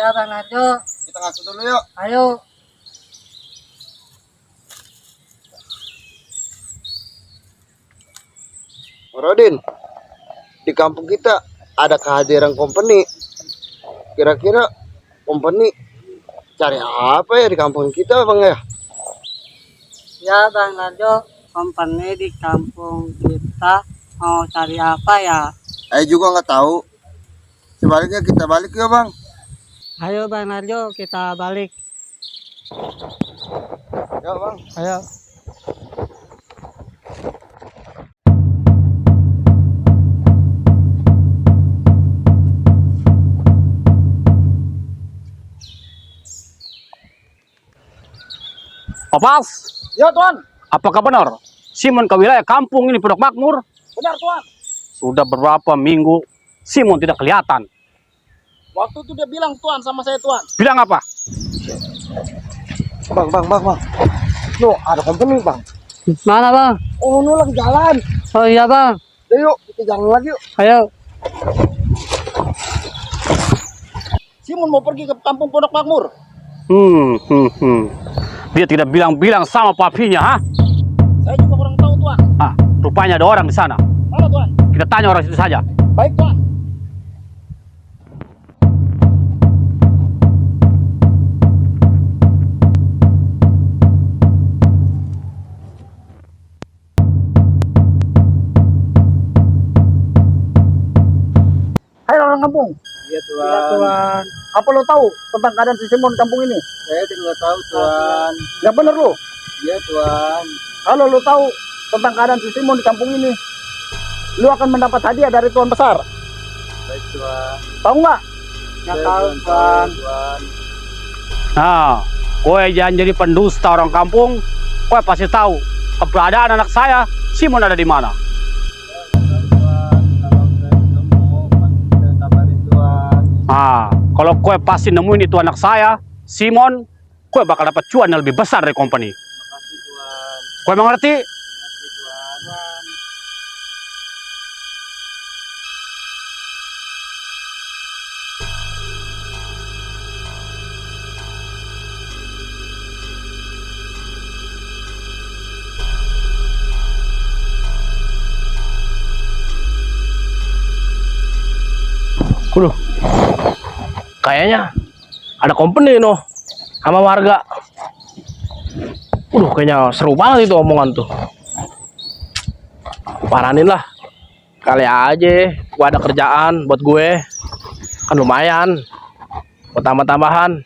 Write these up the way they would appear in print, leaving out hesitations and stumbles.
Ya Bang Narjo. Kita ngasuh dulu yuk. Ayo. Rodin, di kampung kita ada kehadiran company. Kira-kira company cari apa ya di kampung kita, Bang ya? Ya Bang Narjo, company di kampung kita mau cari apa ya? Juga nggak tahu. Sebaliknya kita balik ya, Bang. Ayo Bang Narjo, kita balik. Ya, Bang. Ayo. Papas, Ya Tuan, apakah benar Simon ke wilayah kampung ini Pondok Makmur? benar Tuan. Sudah berapa minggu Simon tidak kelihatan. Waktu itu dia bilang Tuan sama saya Tuan. Bilang apa? Bang. Loh, ada company, Bang. Mana Bang? Oh, nu lagi jalan. Oh iya Bang. Yuk, kita jalan lagi yuk. Ayo. Simon mau pergi ke kampung Pondok Makmur. Dia tidak bilang-bilang sama papinya, ha? Saya juga kurang tahu Tuan. Ah, rupanya ada orang di sana. Mana Tuan? Kita tanya orang situ saja. Baik Tuan. Hai orang kampung. Iya, Iya Tuan. Apa lo tahu tentang keadaan si Simon di kampung ini? Saya tidak tahu, Tuan. Gak bener lo. Iya, Tuan. Kalau lo tahu tentang keadaan si Simon di kampung ini, lo akan mendapat hadiah dari Tuan besar. Baik, Tuan. Tahu nggak? Nggak tahu, Tuan. Nah, kowe jangan jadi pendusta orang kampung. Kowe pasti tahu keberadaan anak saya, Simon ada di mana. Nah, kalau kowe pasti nemuin itu anak saya, Simon, kowe bakal dapat cuan yang lebih besar dari company. Kowe mengerti? Waduh, kayaknya ada company noh sama warga. Kayaknya seru banget itu omongan tuh. Paranin lah, kali aja gua ada kerjaan buat gue, kan lumayan buat tambah-tambahan.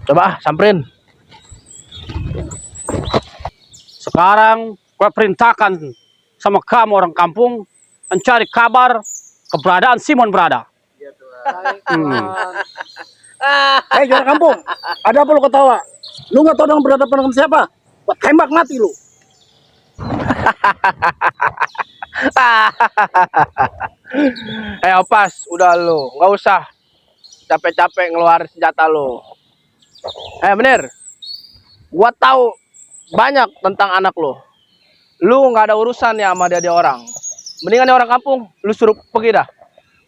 Coba samperin. Sekarang gue perintahkan sama kamu orang kampung mencari kabar keberadaan Simon berada. Hei juara kampung, ada apa lu ketawa? Lu nggak tahu dengan berhadapan dengan siapa? Buat tembak mati lu. Opas, udah lu, nggak usah capek-capek ngeluarin senjata lu. Bener, gua tahu banyak tentang anak lu. Lu nggak ada urusan ya sama dia orang. Mendingan dia orang kampung, lu suruh pergi dah.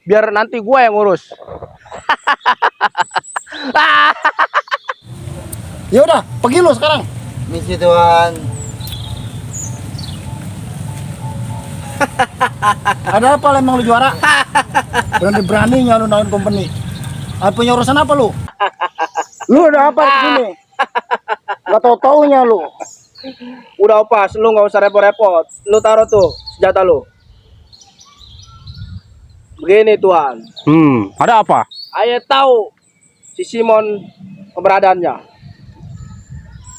Biar nanti gua yang ngurus. Ya udah, pergi lu sekarang. Misi, Tuan. Ada apa lah emang lu juara? Berani-beraninya lu nawarin company. Punya urusan apa lu? Lu ada apa di sini? Gak tau-taunya lu. Udah Opas, lu nggak usah repot-repot. Lu taruh tuh senjata lu. Begini Tuan, Ada apa? Ayo tahu si Simon keberadaannya.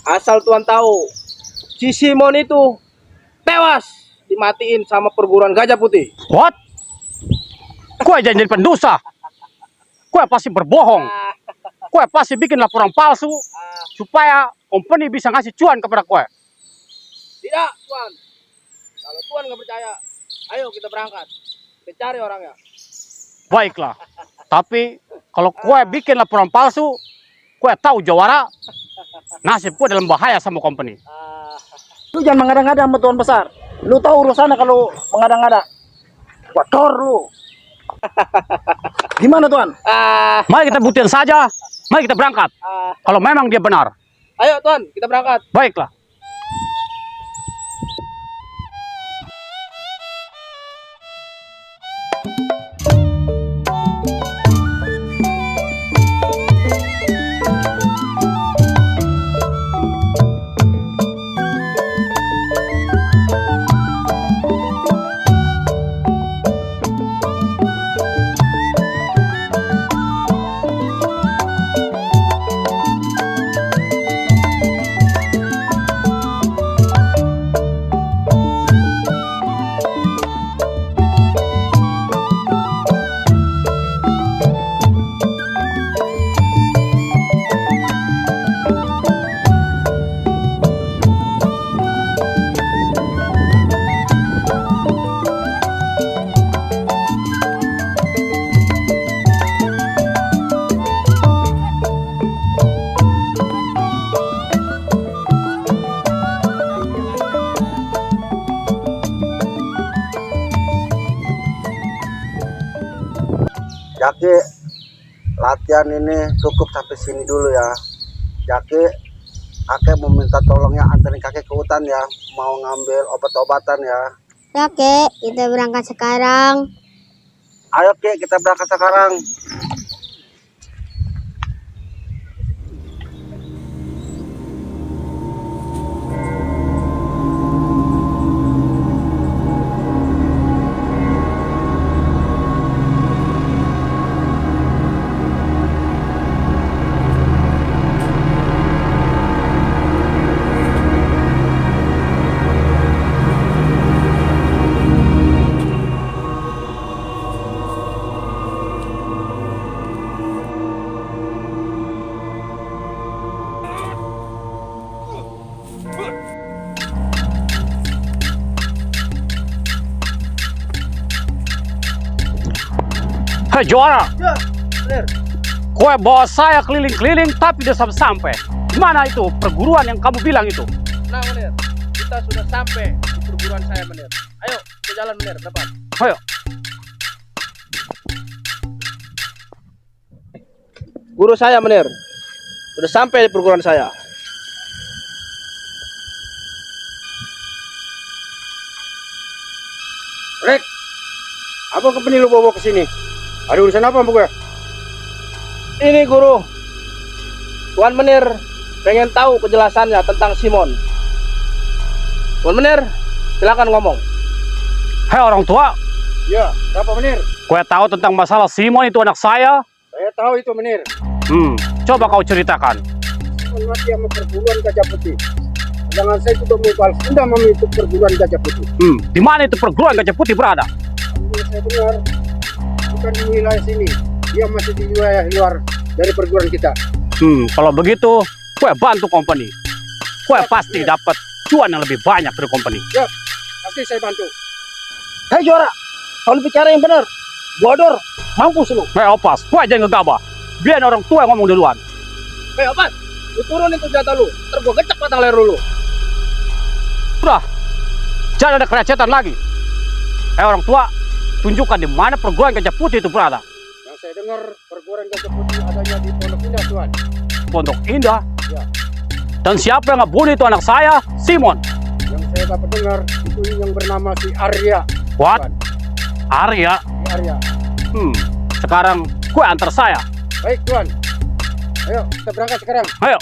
Asal Tuan tahu, si Simon itu tewas dimatiin sama perguruan Gajah Putih. What? Kowe jangan jadi pendosa. Kowe pasti berbohong. Kowe pasti bikin laporan palsu supaya company bisa ngasih cuan kepada kowe. Tidak Tuan, kalau Tuan nggak percaya, ayo kita berangkat, kita cari orangnya. Baiklah. Tapi kalau kowe bikin laporan palsu, kowe tahu jawara, nasib kowe dalam bahaya sama company. Lu jangan mengada-ngada sama Tuan besar. Lu tahu urusannya kalau mengada-ngada. Kotor lu. Gimana Tuan? Mari kita buktiin saja Mari kita berangkat. Kalau memang dia benar. Ayo Tuan, kita berangkat. Baiklah. Jaki, latihan ini cukup sampai sini dulu ya. Jaki, kakek mau minta tolongnya anterin kakek ke hutan ya. Mau ngambil obat-obatan ya. Ya, Kek, kita berangkat sekarang. Ayo Ki, kita berangkat sekarang. Hei juara, Ya, bener. kowe bawa saya keliling-keliling tapi dia sampai. Mana itu perguruan yang kamu bilang itu? Nah, Menir, kita sudah sampai di perguruan saya, Menir. Ayo, kita jalan, Menir, depan. Ayo. Guru saya, Menir. Sudah sampai di perguruan saya. Rek, apa kepeni lu bawa ke sini? Ada urusan apa sama gue? Ini guru, Tuan Menir pengen tahu kejelasannya tentang Simon. Tuan Menir, silakan ngomong. Hei orang tua, Ya, siapa Menir? kowe tahu tentang masalah Simon itu anak saya? Saya tahu itu Menir. Coba kau ceritakan. Simon mati sama perguruan Gajah Putih. Jangan saya juga mau balas dendam sama itu perguruan Gajah Putih. Di mana itu perguruan Gajah Putih berada? Yang saya dengar, bukan di wilayah sini. Dia masih di wilayah luar dari perguruan kita. Kalau begitu, kowe bantu company. Kowe pasti dapat cuan yang lebih banyak dari company. Ya, pasti saya bantu. Hei juara, kalau bicara yang benar, bodor, mampus lu. Hei opas, kowe aja yang ngegabah. Biar orang tua yang ngomong duluan. Hei, Opat, lu turunin tuh senjata lu. Ntar gua gecek batang leher lu. Udah, jangan ada kerecetan lagi. Orang tua, tunjukkan di mana perguruan Gajah Putih itu berada. Yang saya dengar perguruan Gajah Putih adanya di Pondok Indah, Tuan. Pondok Indah. Ya. Dan siapa yang ngebunuh itu anak saya? Simon. Yang saya dapat dengar itu yang bernama si Arya. What? Tuan. Arya. Si Arya. Sekarang kue antar saya. Baik Tuan. Ayo kita berangkat sekarang. Ayo.